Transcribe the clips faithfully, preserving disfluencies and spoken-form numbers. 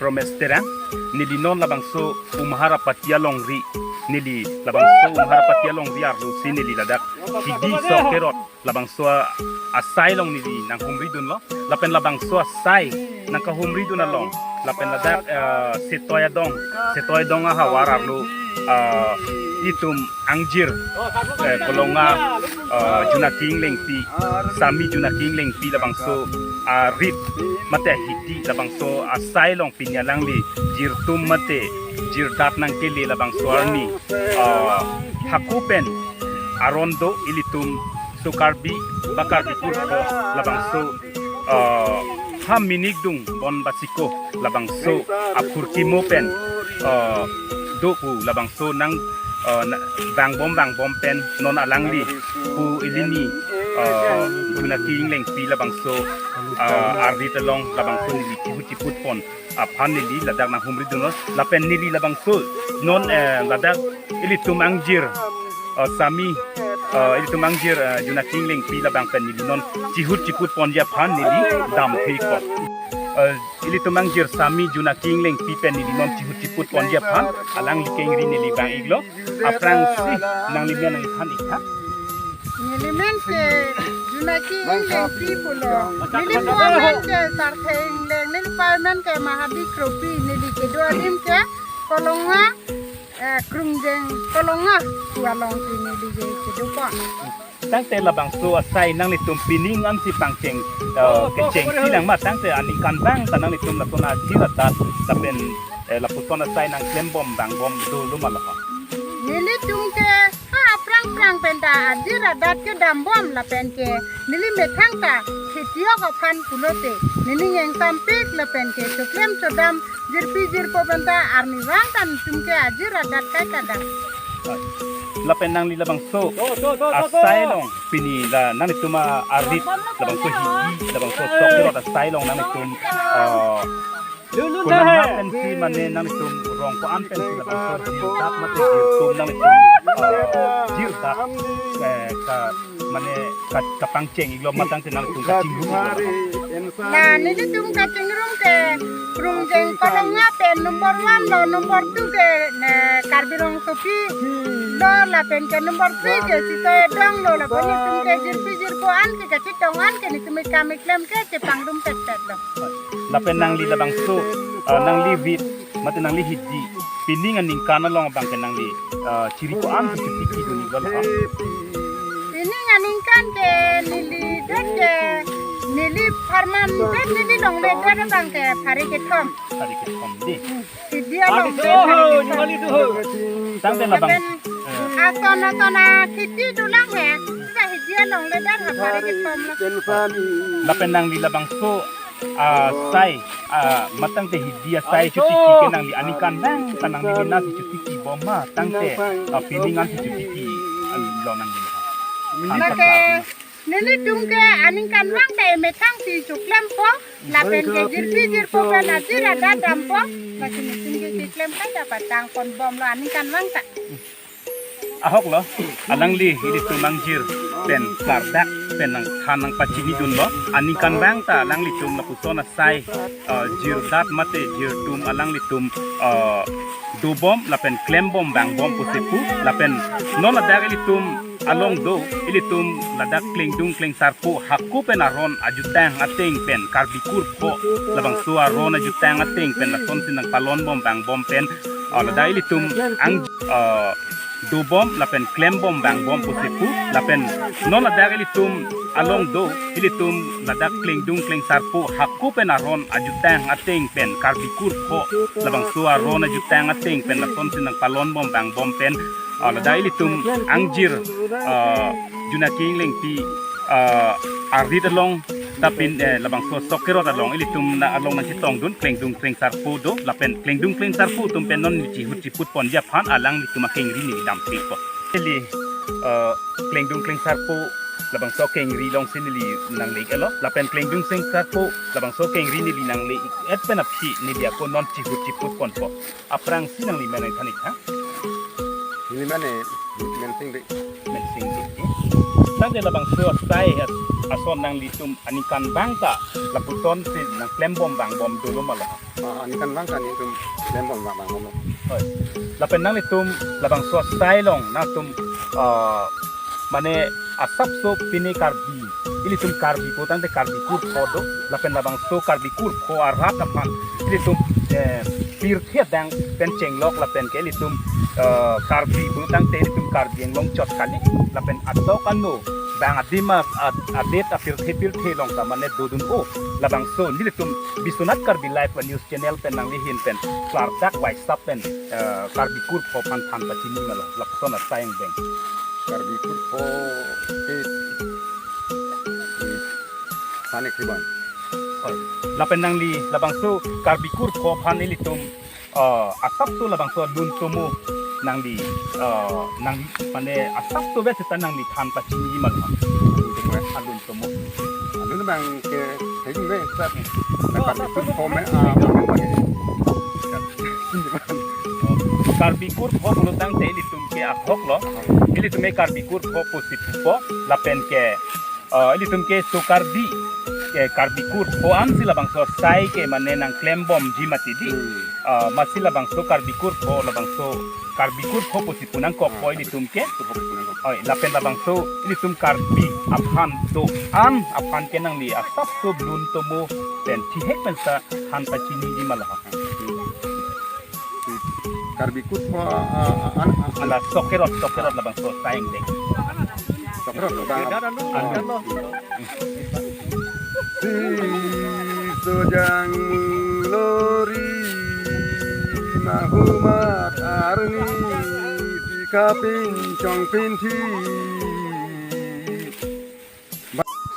Romes Terang, neli non labangso Umharapati alongri, neli labangso Umharapati alongri arlosi neli ladak Hidi Sok Kerot labangso a-, asai along neli nanghumridunlo, lapen labangso asai nangkahumridun along, lapen ladak, eh, Setoi Adong, Setoi Adong ahavar arlo, eh, itum angjir, eh, Kolonga, eh, Junaki Englengpi, Sami Junaki Englengpi labangso arit mate ahidi labangso asai along pini alangli jirtum mate jirdat nangkele labangso arni, eh, hako pen aron do ilitum so Karbi ba Karbi kurpo labangso, eh, ha minik dung bon basiko labangso aphurkimo pen, eh, do pu labangso nang, eh, na-, vangbom vangbom pen non alangli pu ilini, eh, Junaki Englengpi labangso, eh, arit along labangso neli chihut chiput pon aphan neli ladak nanghumridunlo, lapen neli labangso non, eh, ladak ilitum angjir, eh, Sami, eh, ilitum angjir, eh, Junaki Englengpi labang pen neli non chihut chiput ponji aphan neli damthekpo. Eh, ilitum angjir Sami Junaki Englengpi pen neli non chihut chiput ponji aphan alangli kengri neli vang-iklo. Aphrangsi nangli men nangthan-iktha. Neli men ke Junaki Englengpi pulo. Neli pu amen ke Sarthe Engleng, neli pa amen ke Mahadi Kropi, neli kedo adim ke Kolonga, eh, Krungjeng Kolonga pu alongsi neli je kedopon. Tangte labangso asai nanglitum pining ansi pangcheng, eh, kechengsi lang ma, tangte aningkanvang ta nanglitum lason ajir adat lapen, eh, lapuson asai nangklembom vangbom dolo ma laho? Nelitum ke ha aphrang phrang penta ajir adat kedambom lapen ke neli methang ta kheti-ok aphan pulote nening engtampik lapen ke choklem chodam jirpi jirpo penta arnivang ta netum ke ajir adat kai kadam. Lapen nangli labangso asai along pini la nanglitum arit labangso Hidi labangso Sok Kerot asai along nanglitum, eh, konat pensi mane nanglitum rong ko-an pensi labangso jirdat mate jirtum nanglitum, eh, jirdat, eh, ka mane ka, kapangcheng-iklo ma tangte nanglitum kachingrum-iklo? La nelitum kachingrum ke Krungjeng Kolonga pen number one lo, number two ke ne Karbi Rongsopi lo, lapen ke number three ke Setoi Adong lo, lapen netum ke jirpi jirpo an ke kachetong an ke netum ikam iklem ke chepangrum petpet lo. Lapen nangli labangso, eh, nangli rit mate nangli Hidi pining aningkan along abang ke nangli, eh, chiri ko-ansi chotiki dun-iklo laho? Pining aningkan ke neli det ke neli pharman det neli longledet abang ke phari kethom. Phari kethom dei. Hmm. Hidi along. Adi tu, adi tu. Tangte labang. Lapen, eh, ason ason akheti dolang he. Sa Hidi alongledet ha phari kethom lo. Lapen nangli labangso asai, ah, matangte Hidi asai chotiki ke nangli aningkanvang ta nangli mena si chotikibom ma tangte, ah, pining ansi chotiki, ah, lo nangli? Lake nelitum ke aningkanvang ta emethang si choklempo, lapen ke jirpi jirpo pen ajir adat dampo, lasi netum ke keklem kai ta patangponbomlo aningkanvang ta. Ahok lo, alangli ilitum angjir pen klardak pen nangthan nangpachinidunlo, aningkanvang ta alanglitum lapuson asai, eh, jirdat mate jirtum alanglitum, eh, dobom lapen klembom vangbom pusi pu, lapen non ladak ilitum along do, ilitum ladak Klengdung Klengsarpo hako pen aron ajutang ateng pen Karbi kurpo labangso aron ajutang ateng pen lasonsi nangpalonbom vangbom pen, ah, ladak ilitum ang, ah, dobom lapen klembom vangbom pusi pu, lapen non ladak ilitum along do, ilitum ladak Klengdung Klengsarpo hako pen aron ajutang ateng pen Karbi kurpo labangso aron ajutang ateng pen lasonsi nangpalonbom vangbom pen, ah, ladak ilitum angjir, ah, Junaki Englengpi, ah, arit along, lapen, eh, labangso Sok Kerot along ilitum na along nangchetongdun Klengdung Klengsarpo do, lapen Klengdung Klengsarpo atum pen non neli chihut chiput ponji aphan alanglitum akengri neli damthekpo. Neli, eh, Klengdung Klengsarpo labangso akengri alongsi neli nangle-iklo, lapen Klengdung Klengsarpo labangso akengri neli nangle-ik-et pen aphi neli ako non chihut chiput ponpo. Aphrangsi nangli men nangthan-iktha. Neli men Mensing Bey. Mensing Bey. Tangte labangso asai as-, ason nanglitum aningkanvang ta lapusonsi nangklembom vangbom dolo ma laho? Ah, ani kan bang kan itum lembom bang bang bang. Hoi. Lapen nanglitum labangso asai along nangtum, ah, mane asapso pine Karbi, ilitum Karbi putangte Karbi kurpho do, lapen labangso Karbi kurpho arat aphan ilitum, eh, pirthe adang pen chenglok lapen ke ilitum, eh, Karbi putangte ilitum Karbi Anglong chot kali, lapen atok ano bang adim a, a, adet apirthe pirthe along ta mane dodun-o. Labangso nelitum Biswanath Karbi Live News Channel pen nangli ahin pen klardak waisap pen, eh, Karbi kurpho aphan than pachini ma lo, lapuson asai angdeng. Karbi kurpho ke, ke panik hiban. Hoi. Lapen nangli labangso Karbi kurpho aphan ilitum, eh, asapso labangso alun tomo nangli, eh, nangli mane asapso vet seta nangli than pachini ma lo. Alun tomo, alun tomo. Alun bang ke, hei me sap. Karbi kurpho me, ah, Karbi kurpho pulotangte ilitum ke ahok lo. Ilitum ke Karbi kurpho pusi pupo lapen ke, eh, ilitum ke so Karbi, eh, Karbi kurpho ansi labangso asai ke mane nangklembomji mati di. Hmm. Eh, masi labangso Karbi kurpho, labangso Karbi kurpho pusi punangkokpo ilitum ke. Kurpho pusi punangkok. Oi, lapen labangso ilitum Karbi aphan do-an aphan ke nangli asapso alun tomo pen thihek pensa than pachiniji ma lo. Karbi kurpho, ah, ah, an, ah, ala sokerot, sokerot labangso asai angdeng. Sokerot bang. Anu. Si Sojang Lori Mahumat Arni Sika Pinchong Pinthi.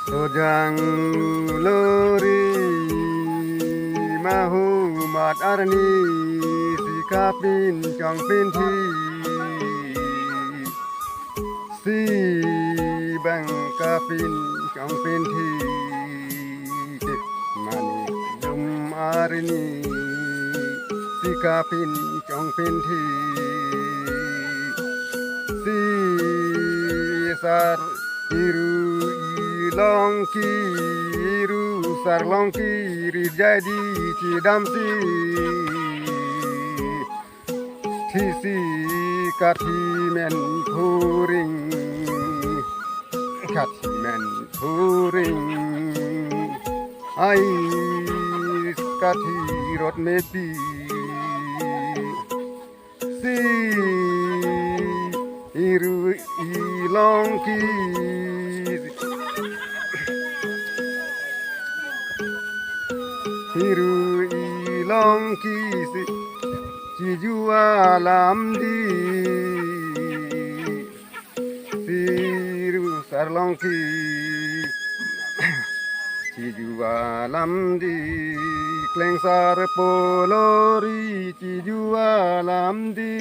Sojang Lori Mahumat Arni Sika Pinchong Pinthi. Si bang kapinchong pinthi, manik dum arni si kapinchong pinthi. Si sar iru ilongki, iru sar longki rijai di chidamsi. Thisi kathi men phuring, kathi men phuring, ai kathi rot mepi. Si iru ilongki, iru ilongki si chiju alam di. Si iru sar longki chiju alam di, klengsar polori chiju alam di.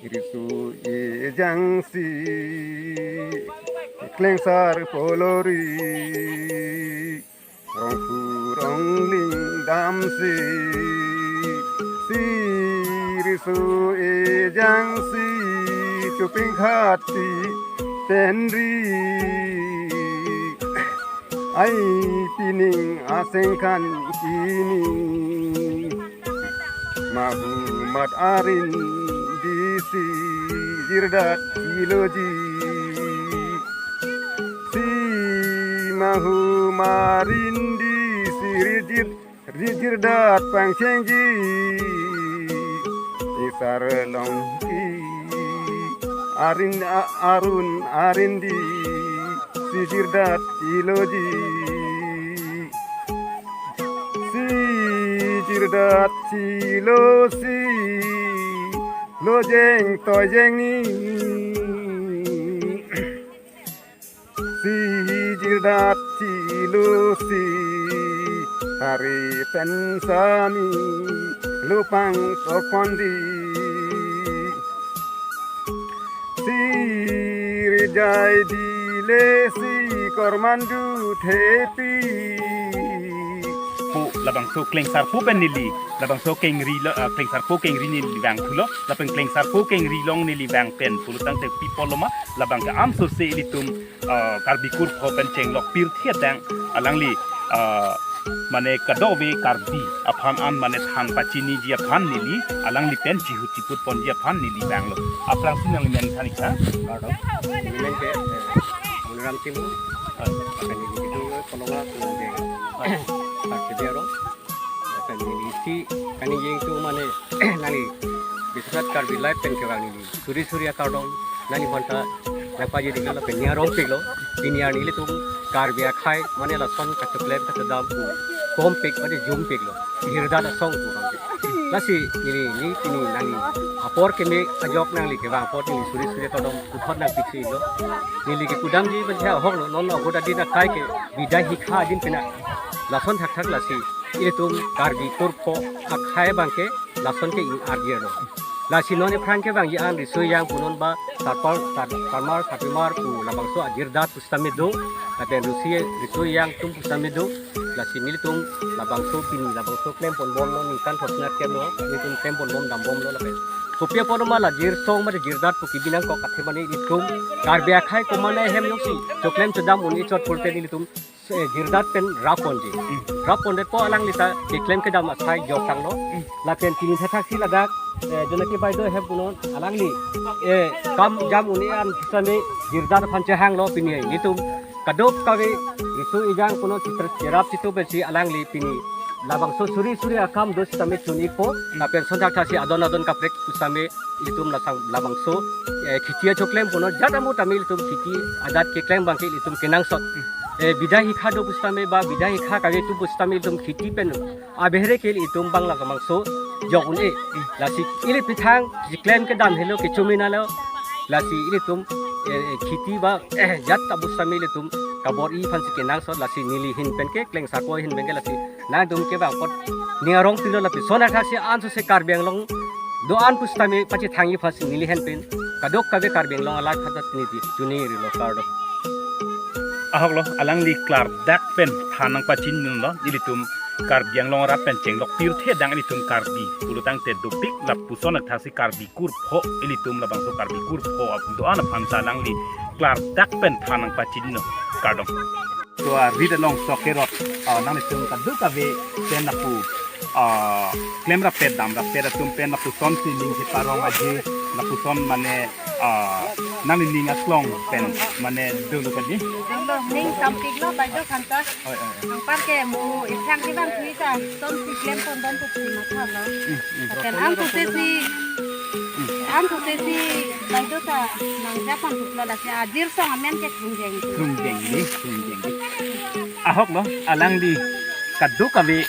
Riso ejang si klengsar polori, rongphu rongling damsi. Si riso ejang si chuping khati tenri. Ai pining asengkan kini Mahumat Arin di si jirdat iloji. Si Mahumat Arin di si rijir, rijirdat pangchengji. Isar longki arin a-, arun arin di si jirdat iloji. Si jirdat ilosi lojeng tojeng ni. Si jirdat ilosi hari pensami lupang sokondi. Si rijai dile si kormandu thepi. Pu labangso klengsarpo pen neli, labangso kengri lo, eh, klengsarpo kengri neli vangthulo, lapen klengsarpo kengri along neli vang pen pulotangte pi apotlo ma, labang ke amso se ilitum, eh, Karbi kurpho pen chenglok pirthe adang alangli, eh, mane kadokave Karbi aphan an mane than pachiniji aphan neli alangli pen chihut chiput ponji aphan neli vanglo. Aphrangsi nangli men than ik tha. Kardom. Neli men ke, eh, Moniram Timung. Hai. Lapen neli kedo Kolonga Kolongjeng. Hai. Karbi Diaro. Lapen neli isi kaningje atum mane nangli Biswanath Karbi Live pen kevang neli suri suri akardom nangli aphanta nangpajir-iklo lapen ning arongpiklo. Pini arni ilitum Karbi akhei mane lason kachoklem kachedam pu kompik mane jumpiklo. Hirdat asong pu bang. Lasi neli ni pini nangli apor keme ajok nangli kevang apot neli suri suri akardom puthot nangpithilo. Neli kekudamji bang ahoklo, non ahut adin akai ke bidai hikha adin pina lason thakthak lasi ilitum Karbi kurpho akhei abang ke lason ke ingarjilo. Lasi non ephrang kevangji an riso ejang punon ba sarpar, sar-, sarmar, sarpimar pu labangso ajirdat pusitame do. Lapen riso, riso ejang atum pusitame do. Lasi nelitum labangso pini labangso klem ponbomlo, ningkan thosnat kemlo, nelitum klem ponbom dambomlo lapen. Kopi apot ma la jirsong mate jirdat pu kebi nangkok athe mane ilitum Karbi akhei komat ahem jongsi choklem chodam un-e chot pulote nelitum, eh, jirdat pen rap ponji. Hmm. Rap pondetpo alangli ta keklem kedam asai jok tanglo. Hmm. Lapen pini thakthak si ladak, eh, Jonaki Baideo ahem punon alangli, eh, kam jam un-e an kisame jirdat aphan chehanglo pini nelitum kadokave riso ejang punon chitra cherap chitu pensi alangli pini labangso suri suri akam do sitame chun-ikpo. Lapen son thakthak si adon adon kaprek pusitame ilitum lasang labangso, eh, kheti achoklem punon jat amo tame ilitum kheti adat keklem abang ke ilitum kenangsot. Eh, bidai hikha do pusitame ba bidai hikha kave tu pusitame ilitum kheti pen abehre ke ilitum bang labangso jok un-e. Lasi ili pithang keklem kedam helo kechominalo. Lasi ilitum, eh, kheti ba, eh, jat ta pusitame ilitum kabor-i aphansi kenangsot lasi neli ahin pen ke klengsarpo ahin pen ke lasi nangtum kevang apot ning arongpiklo lapen son thakthak si ansose Karbi Anglong do-an pusitame pachethangji aphansi neli ahin pen kadokave Karbi Anglong alai khatat neli chunirilo kardom. Ahoklo, alangli klardak pen than nangpachinilo, ilitum Karbi Anglong arat pen chenglok pirthe adang ilitum Karbi pulotangte dopik lapuson thakthak si Karbi kurpho ilitum labangso Karbi kurpho ap do-an aphan ta alangli klardak pen than nangpachinilo kardom. So, ah, arit along sok kerot, ah, nanglitum kadokave pen lapu, ah, klem rappet dam rappet atum pen lapusonsi ning cheparong aje, lapuson mane, ah, nangli ning aklong pen mane dolo kadi? Dolo, ning sampiklo Baideo aphanta. Oi, oi, oi. Anparke mo ephrang kevang thui ta, lasonsi klem pondon pusi mathalo. Hmm, hmm. Lapen anthotesi, hmm, anthotesi Baideo ta nangjapan putlo lasi ajirsong amen ke Krungjeng. Krungjeng dei, Krungjeng dei. Ahoklo, alangli kadokave,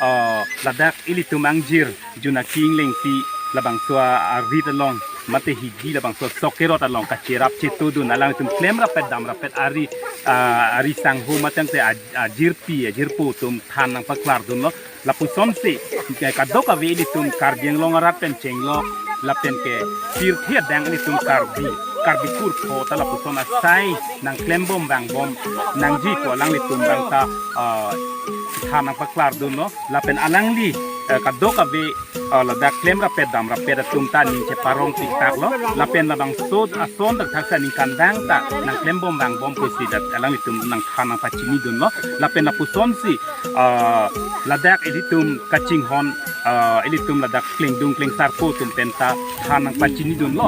ah, ladak ilitum angjir Jonaki Inglepi labangso arit along mate higi labangso sok kerot along kacherap chetudun alangtum klem rappet dam rappet ari, ah, ari sangho matangte aj-, ajirpi ajirpo atum than nangpaklardunlo. Lapusonsi, eh, kadokave ilitum Karbi Anglong arat pen chenglok lapen ke pirthe adang ilitum Karbi, Karbi kurpho ta lapuson asai nangklembom vangbom nangji pu alanglitum bang ta, ah, than nangpaklardunlo. Lapen alangli, eh, kadokave, ah, ladak klem rappet dam rappet atum ta ning cheparong tiktaklo. Lapen labangso ason thakthak si aningkan dang ta nangklembom vangbom pusi dak alanglitum nangthan nangpachinidunlo. Lapen lapusonsi, ah, ladak ilitum kachinghon, ah, ilitum ladak klengdung klengsarpo atum pen ta than nangpachinidunlo.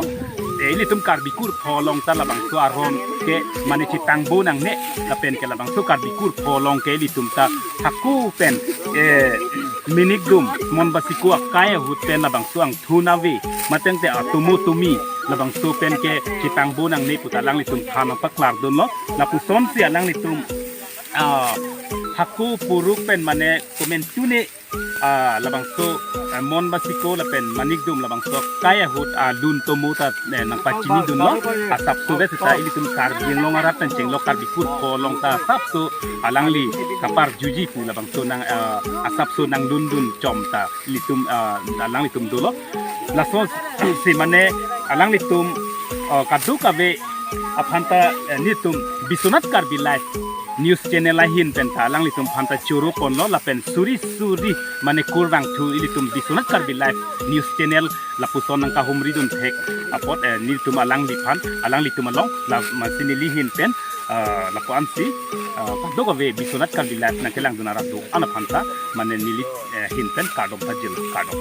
Eh, ilitum Karbi kurpho along ta labangso aron ke mane chitangbo nangne lapen ke labangso Karbi kurpho along ke ilitum ta hako pen, eh, minikdum, mon basiko akai ahut pen labangso angthun ave matangte atomo tomi labangso pen ke chitangbo nangne pu ta alanglitum than nangpaklardunlo. Lapusonsi alanglitum, ah, hako puruk pen mane komantu ne, ah, labangso, ah, mon basiko lapen manikdum labangso akai ahut, ah, lun tomo ta, eh, nangpachinidunlo. Asapso vet ta ilitum Karbi Anglong arat pen chenglok Karbi kurpho along ta asapso alangli kaparjuji pu labangso nang, ah, asapso nanglundun chom ta ilitum, ah, alanglitum dolo. Lasonsi mane alanglitum, ah, kadokave aphan ta, eh, nelitum Biswanath Karbi Live news channel ahin pen ta alanglitum aphan ta choro ponlo lapen suri suri mane kurvangthu ilitum Biswanath Karbi Live news channel lapuson nangkahumri dun thek apot, eh, nelitum alangliphan, alanglitum along la masi neli ahin pen, eh, lapu-ansi, eh, kadokave Biswanath Karbi Live nangkelang dun arat do-an aphan ta mane neli, eh, ahin pen kardom pajirlo, kardom.